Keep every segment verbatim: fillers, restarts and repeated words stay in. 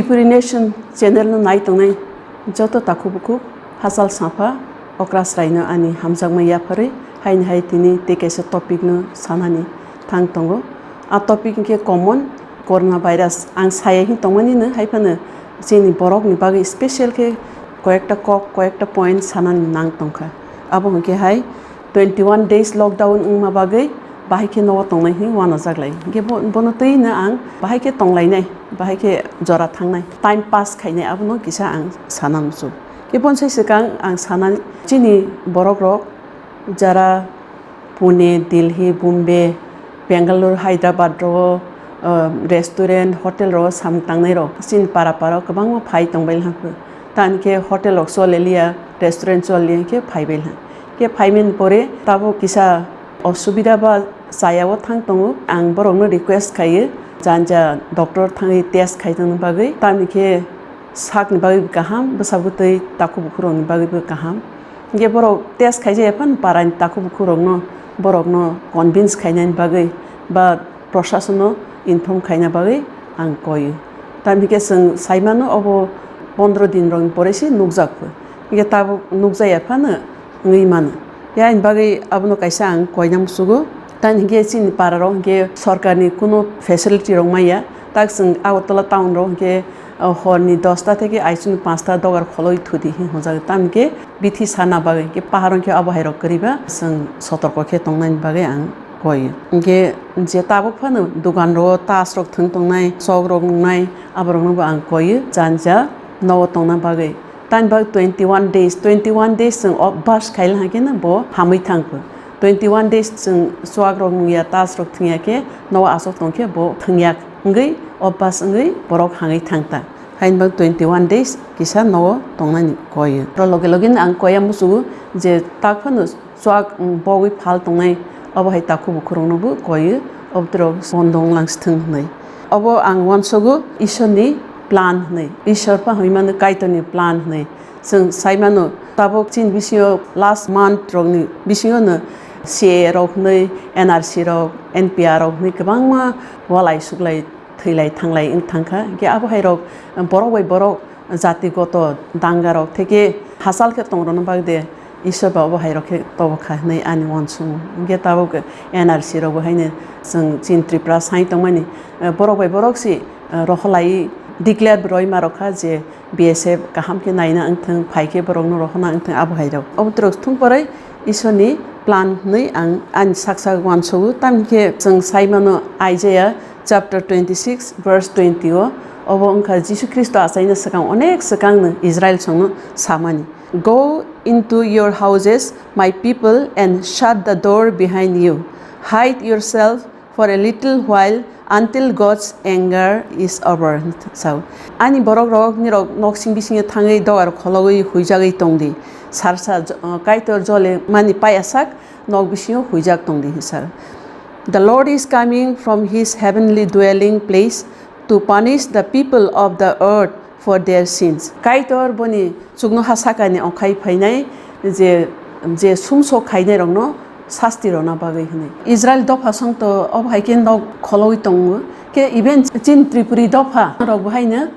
Tripuri Nation channel no nai tongnai joto takhuk bukhuk hachal sapha okra srai no ani hamjakma yapharwi haini hai tini tei kaisa topic no sanani thang tongo. A topic hwnkhe common corona virus. Ang saya hin tongmani no hai phano chini borok ni bagwi special khe koyekta kok, koyekta point sanani nang tongkha. Abo hwnkhe hai twenty one days lockdown wngma bagwi bahai khe nogo tongnai hin uanajaklai. Hwnkhe bo-, bono twi no ang bahai khe tonglainai, bahai khe jora thangnai, time pass khainai, abono kisa ang sana muchung. Khe bonsai swkang ang sanani, chini borok rok jara Pune, Delhi, Bombay, Bangalore, Hyderabad rogo, uh, restaurant, hotel rogo samung tangnai rok chini para para o kwbangma phai tongbai haphu. Tani khe hotel rok chole liya, restaurant chole liya khe phaibai ha. Khe phaimani pore tabuk kisa osubida ba chaya o thang tongo. Ang borok no request khaio, janja doctor thangwi test khaitongni bagwi, tamni khe sakni bagwi kaham, bwsa bwtwi takhuk bukhuk rokni bagwi bo kaham. Hingke borok test khaijak ya phano parani takhuk bukhuk rokno, borokno convince khainani bagwi ba proshasonno inform khaina bagwi ang koio. Tamni hingke chwng saimano obo pondro din rokni pore se nukjak pho. Hingke tabuk nukjak ya phano wngwi mano. Yaini bagwi abono kaisa ang koina musugo. Tamni hingke chini para rok hingke sorkarni kuno facility rok manya. Tak chwng Agartala town rok hingke, o, horni dosta theke aisuni panchta dogar kholoi thudi hin hwnjak. Tamni hingke bithi sana bagwi hingke pahar hingke abo hai rok kwrwi ba chwng sotorko khe tongnani bagwi ang koi. Hingke je tabuk phano dogan rok tas rok thwng tongnai, chok rok nungnai, abo rokno bo ang koi janja nogo tongna bagwi. Tani bagwi twenty one days, twenty one days chwng obas khaila hwnkhe no bo hamwi thang kho. Twenty one days chwng chuak rok nungya, tas rok thwngya khe nogo aswk tong khe bo thwngya wngwi obas wngwi borok hangwi thang ta. Haini bagwi twenty one days kisa nogo tongnani koi. Oro loge loge no ang koya musugo je tak phano chuak, um, bogwi phal tongnai, obo hai takhuk bukhuk rokno bo koiyo, obo borok bondo wnglang sithwng hwnwi. Obo ang uansugo Ishorni plan hwnwi, Ishor pa hwnwi mano Kaitorni plan hwnwi. Chwng sai mano, tabuk chini bisingo last month rokni bisingo no C A A rok hwnwi, N R C rok, N P R rok hwnwi kwbangma walai suklai thwilai thanglai wng thangkha. Hingke abo hai rok borok bai borok jati goto danga rok theke hachal khe tong rwna bagwi de Isor ba obo hai rok khe tobo kha hwnwi ani uansukmung. Hingke tabuk N R C rok bo haino chwng chini Tripura sai tongmani, eh, borok bai borok si, eh, rohorlai declare bo rwima rok kha je B S F kaham khe naina wngthwng, phai khe borokno rohorna wngthwng abo hai rok. Obo twrwk thung poroi Isorni plan hwnwi ang ani sak sak uansugo. Tamni khe chwng sai mano Isaiah chapter twenty six verse twenty o, obo wngkha Jisu Khristo achaina swkang onek swkangno Israel songno samani, "Go into your houses, my people, and shut the door behind you. Hide yourself for a little while until God's anger is over," sao. Ani borok rok nirok noksing bisingo thangwi dogar khologwi huijagwi tongdi. Sarsa jo-, Kaitor jole mani payasak nok bisingo huijak tongdi, sao. "The Lord is coming from his heavenly dwelling place to punish the people of the earth for their sins." Kaitor boni chuknoha sakani ongkhai phainai je, je sumsok khainai rokno sasti rwna bagwi hwnwi. Israel dopha songto obo hai khe nok khologwi tongo. Khe even chin Tripuri dopha rok bo haino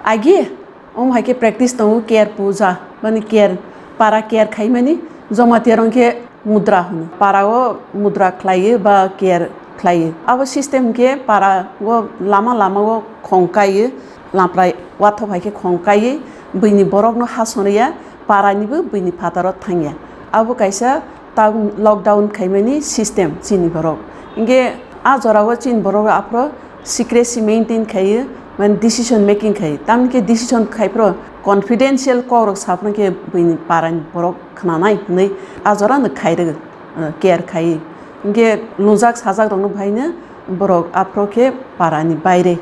agi omo hai khe practice tongo, ker puja, mani ker, para ker khaimani, Jamatia rok khe mudra hwno. Para o mudra khlaiwi ba ker khlaiwi. Abo system khe para o lama lama o khong kaiwi, laprai wathok hai khe khong kaiwi, buini borokno ha sonriya, para ni bo buini phataro thangya. Abo kaisa ta lockdown khaimani system chini borok. Hingke a jora o chini borok aphro secrecy maintain khaiwi, mane decision making khai. Tamni khe decision khai phro confidential kok rok saphno khe buini para ni borok khnanai hwnwi a jora no khai rwgwi, uh, care khai. Hingke lungjak sajak rokno bahaino borok aphro khe para ni baire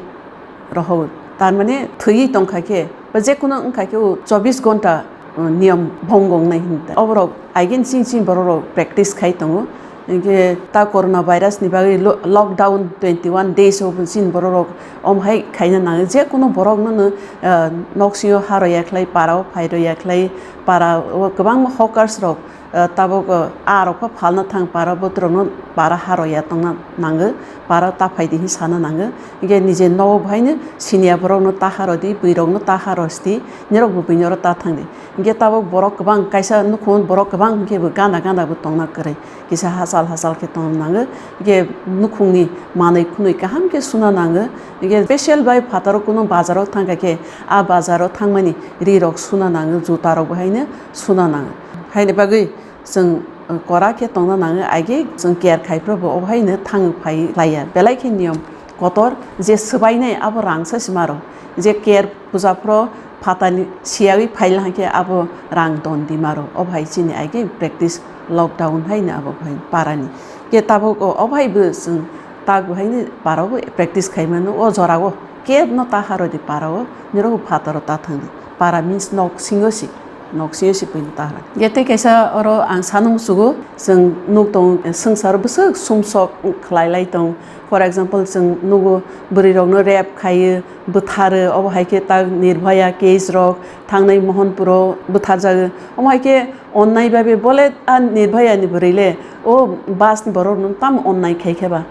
rohor. Tar mane thwiwi tong kha khe, ba je kuno wng kha khe o chobbish ghonta, uh, niyom bhongo wngnai hinwi ta. Oborok again chini chini borok rok practice khai tongo. Hingke ta corona virus ni bagwi lo-, lockdown twenty one days o chini borok rok om hai khaina nango. Je kuno borok no no, ah, nok singo ha rw ya khlai, para o phai rw ya khlai, para o kwbangma hawkers rok Ah, tabuk, ah, a rok pha phalna thang para botrokno para haro ya tongna nango, para ta phai di hin sana nango. Hingke nije nogo bohaino siniya borokno ta haro di, bwrwi rokno ta haro sdi, nirok bo bini oro ta thang di. Hingke tabuk borok kwbang kaisa nukhung borok kwbang hingke bo gana gana bo tongna kwrwi. Kisa hachal hachal khe tongna nango. Hingke nukhungni manwi khwnwi kaham khe suna nango. Hingke special bai phataro kuno bazaro thang kha khe a bazaro thangmani ri rok suna nango, juta rok bohaino suna nango. Haini bagwi chwng, uh, kora khe tongna nango, age chwng care khai phuru bo obo haino thangwi phai laiya. Belai khe niyom kotor je swbainai abo rang se se maro. Je care puja phuru phatani siyawi phai la khe abo rang don di maro. Obo hai chini age practice lockdown haino abo hai parani. Ke tabuk o, obo hai bo chwng tak bo haino para bo practice khai mano o jora o. Care no ta haro di para o, nirok bo phataro ta thang di. Para means nok singo si. Nok sio si pui ta hwrang. Ge tei kaisa oro ang sana musugo, chwng nuk tong, swngchar bwswk sumsok khlai lai tong. For example, chwng nugo bwrwi rokno rape khaio, bwtharo, obo hai khe tak Nirbhaya case rok thangnai Mohanpuro bwtharjago. Omo hai khe onnai babe bole a Nirbhaya ni bwrwi le o bus ni borok no tamo onnai khai khe ba?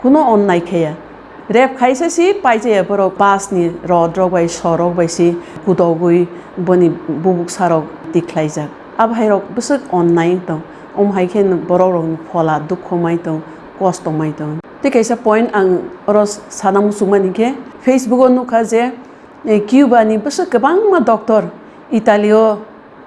Kuno onnai khaya. Rape khaisa si paijaya borok bus ni rod rok bai sorok bai si kudogwi boni bubuksa rok tikhlaijak. Abo hai rok bwswk onnai wng tong. Omo hai khe borok rok ni phola dukho mai tong, kosto mai tong. Tei kaisa point ang oro sana muchungmani khe Facebook o nukha je, eh, Cuba ni bwswk kwbangma doctor Italy o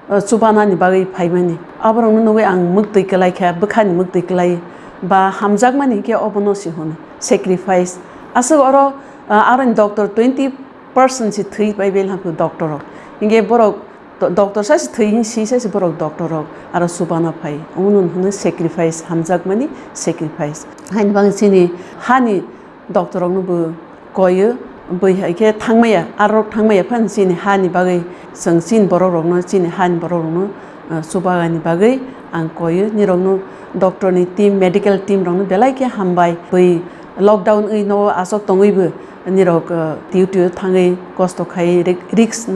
uh, chubanani bagwi phaimani. Aborokno nugwi ang mwktwi kwlai kha, bwkhani mwktwi kwlai ba hamjakmani hinkhe obono se hwno sacrifice. Aswk oro, uh, aroni doctor twenty percent se thwi pai bel haphu doctor rok. Hinkhe borok do-, doctor sa se thwi hin si sa se borok doctor rok aro chubana phai. Omono hwno sacrifice, hamjakmani sacrifice. Haini bagwi chini hani doctor rokno bo koyo, bui hai khe thangmaya, arok thangmaya phano chini hani bagwi, chwng chini borok rokno, chini hani borok rokno, uh, chubagani bagwi ang koyo. Nirokno doctor ni team, medical team rokno belai khe hambai. Bui lockdown wi no aswk tongwi bo nirok, uh, duty o thangwi kosto khai ri-, risk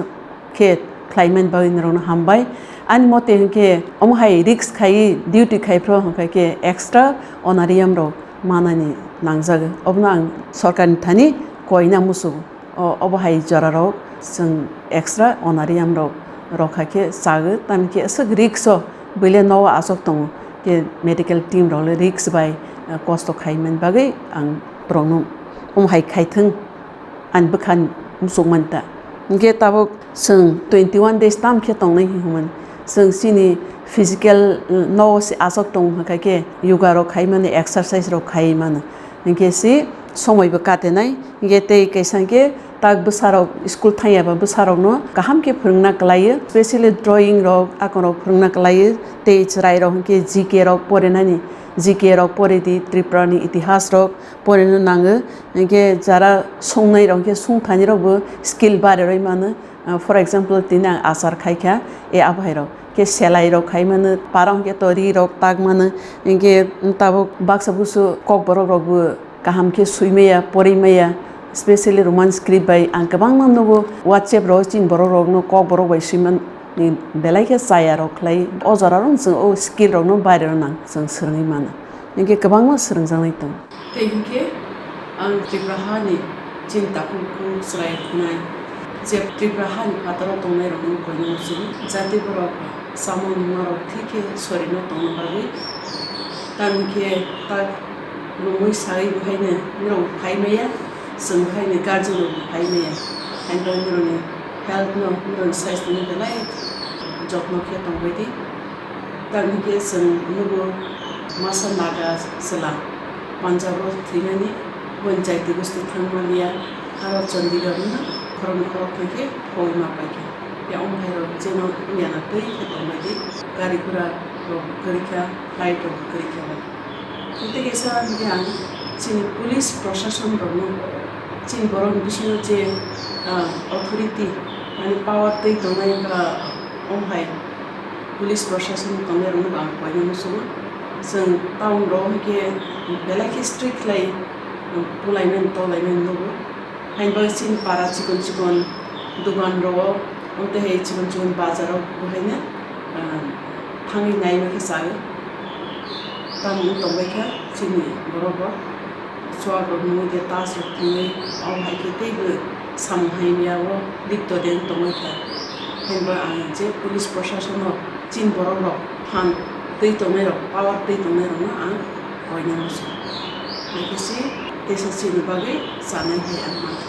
khe khlaimani bagwi norokno hambai. Ani mote hinkhe omo hai risk khai duty khai phro hinkhe extra honorarium rok manani nangjago. Obono ang sorkarni thani koina musugo. O, obo hai jorarok chwng extra honorarium rok rokha khe chago, tamni khe aswk risk o buile nogo achuk tongo. Khe medical team rok le risk bai, eh, kosto khaimani bagwi ang borokno omo hai khaithwng. Ani bwkha muchukmani ta. Hinkhe tabuk chwng twenty one days tam khe tongnai hinwi hwnmani. Chwng chini physical, uh, no se achuk tong hwnkha khe yoga rok khai mano, exercise rok khai mano. Hinkhe se somoi bo katenai. Hinkhe tei kaisa hinkhe tak bwsarok school thangya ba bwsarokno kaham khe phwrwngna kwlaio, specially drawing rok, akon rok phwrwngna kwlaio. Tei chwrai rok hinkhe G K rok porinani, G K rok pori di, Tripura ni itihas rok porina nango. Hinkhe jara songnairok hinkhe songthainirokbo skill barirwi mano. Ah, for example, tini ang achar khaikha, e abohairok khe selairok khai mano, para hinkhe to rirok tak mano. Hinkhe tabuk baksa busu kokborok rokbo kaham khe sui maya, pori maya, specially Roman script bai ang kwbangma nugo. WhatsApp rok chini borok rokno kokborok bai sui man, belai khe chaya rok khlai. O jora rok chwng o skill rokno bairok nang chwng swrwngwi mano. Hinkhe kwbangma swrwngjaknai tongo. Tei hinkhe ang Tripura hani chini takhuk bukhuk chwrai rwnai, je Tripura hani phataro tongnai rokno koina muchungo, jati borok samung norok thik khe sorino tongna bagwi. Tamni khe tak lungwi sawi bo haino norok phai maya, chwng bo haino guardian rok bo phai maya. Haino norokni health no, norokni saisto no belai jotno khe tongbai di. Tamni khe chwng nugo masa Naga chwla Punjab o thwimani, boni jaiti gosti thangmaliya, aro Chandigarh no khoroknwi khorokthai khe phowi ma paikha. Ya omo hai rok jeno wngya na twi khe tongbai di, gari gura rok kwrwi kha, flight rok kwrwi kha ba. Tei kaisa hwnkhe ang chini police proshashan rokno, chini borokni bisingo je, ah, authority, mane power twi tongnai ba, omo hai police proshashan tongnai rokno bo ang koina muchungo. Chwng town rok hwnkhe belai khe strict khlai, bulaimani tolaimani nugo. Haino chini para chikon chikon dogan rok, tei hai chikon chikon bazar rok bo haino, ah, Thangwi naima khe chai. Tamo wng tongbai kha chini borok rok. Chuak rok nungwi de tas rok thangwi, o hai khe teibo samung hai maya o lipto de wng tongbai kha. Hwnba ang je police proshashan rok chini borok rok phan twi tongnai rok, power twi tongnai rok no ang koina muchung. Hai khe si teisa chini bagwi chanai hai ang mankha.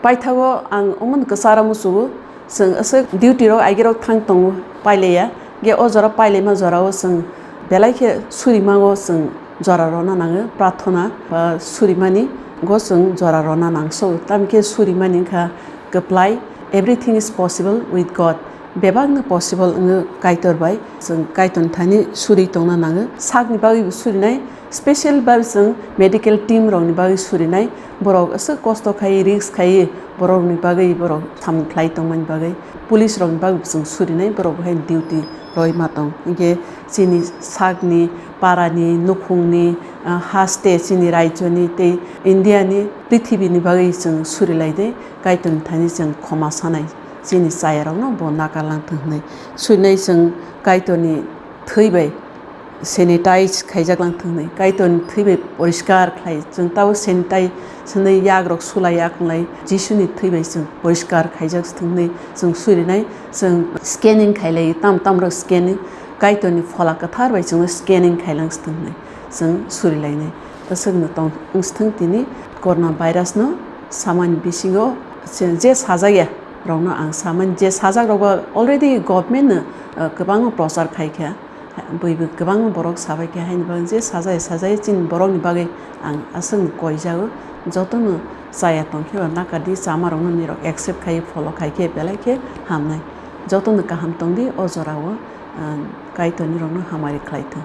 Paithago ang omono kwcharo muchungo, chwng aswk duty rok aigirok thang tongo pailaiya, ge o jora pailaima jorao chwng belai khe surimango chwng jora rwna nango, prarthana ba surimani go chwng jora rwna nangso, tamokhe surimani wngkha kwplai, everything is possible with God. Bebakno possible wngwi Kaitor bai chwng Kaitorni thani suri tongna nango. Sakni bagwi bo surinai, special ba chwng medical team rokni bagwi surinai. Borok aswk kosto khai, risk khai, borokni bagwi borok samung khlai tongmani bagwi police rokni bagwi bo chwng surinai, borok hai duty roi ma tong. Hinkhe chini sakni, parani, nukhungni, ah, haste, chini raichoni tei Indiani, prithibini bagwi chwng surilainai, Kaitorni thani chwng khoma sanai. Chini chayarokno bo nakarlang thung hwnwi. Suinai chwng Kaitorni thwi bai sanitize khaijak lang thung hwnwi. Kaitorni thwi bai poriskar khlai. Chwng tabo sanitize hwnwi yagrok sulai ya kwnglai. Jisuni thwi bai chwng poriskar khaijak thung hwnwi chwng surinai. Chwng scanning khailai, tam tamrok scanning. Kaitorni phola kwthar bai chwngno scanning khailang thung hwnwi chwng surilainai. Aswkno tong wngthung tini corona virus no samani bisingo je sajak ya rokno ang samani, je sajak rokbo already government no, uh, kwbangma prochar khai kha, bui bui kwbangma borok sabai kha, haini bagwi je sajai sajai chini borokni bagwi ang aswkno koijago, jotono chaya tongkhe ba nakardi, chama rokno nirok accept khai follow khai khe belai khe hamnai, jotono kaham tongdi o jorao, uh, Kaitor nirokno hamari khlai thung.